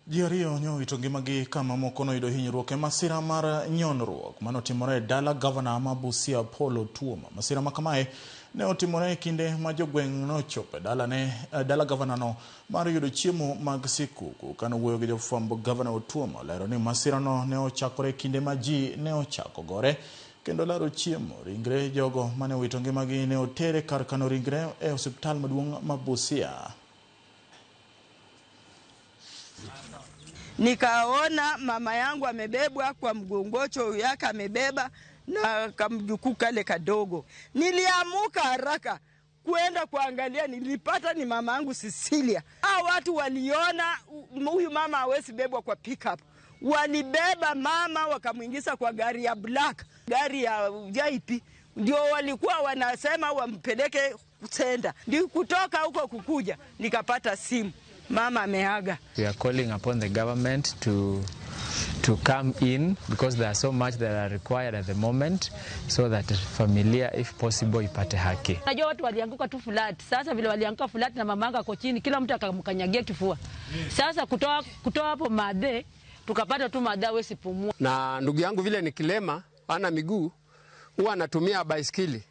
Ji ariyo ne owito ngimagi ka mamoko noyudo hinyruok e masira mar nyonruok manotimore e dala gavana ma Busia Paul Otuoma. Masira ma kamae ne otimore e kinde ma jogweng' nochopo e dalane, dala gavanano mar yudo chiemo mag sikuku. Kane owuoyo gi jofwambo, gavana Otuoma olero ni masirano ne ochakore e kinde ma ji ne ochako gore kendo laro chiemo. Ringre jogo mane owito ngimagi ne oter e kar kano ringre e osiptal maduong' ma Busia. Nikaona mama yangu amebebwa kwa mgongocho yake, amebeba na kamjukuu kale kadogo. Niliamuka haraka kwenda kuangalia, nilipata ni mama yangu Cecilia. Hao watu waliona huyu mama hawezi bebwa kwa pickup, walibeba mama wakamwingiza kwa gari ya black, gari ya VIP, ndio walikuwa wanasema wampeleke senda. Ndio kutoka huko kukuja nikapata simu mama ameaga. We are calling upon the government to come in because there are so much that are required at the moment so that familia, if possible, ipate haki. Najua watu walianguka tu flat. Sasa vile walianguka flat na mamanga ako chini, kila mtu akamkanyagia kifua. Sasa kutoa hapo madhe, tukapata tu madhe hawezi pumua. Na ndugu yangu vile ni kilema, hana miguu, huwa anatumia baiskeli.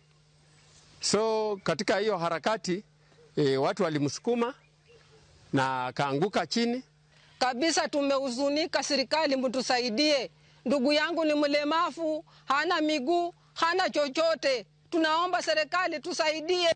So katika hiyo harakati watu walimsukuma na akaanguka chini. Kabisa tumehuzunika, serikali mtusaidie. Ndugu yangu ni mlemavu, hana miguu, hana chochote. Tunaomba serikali tusaidie.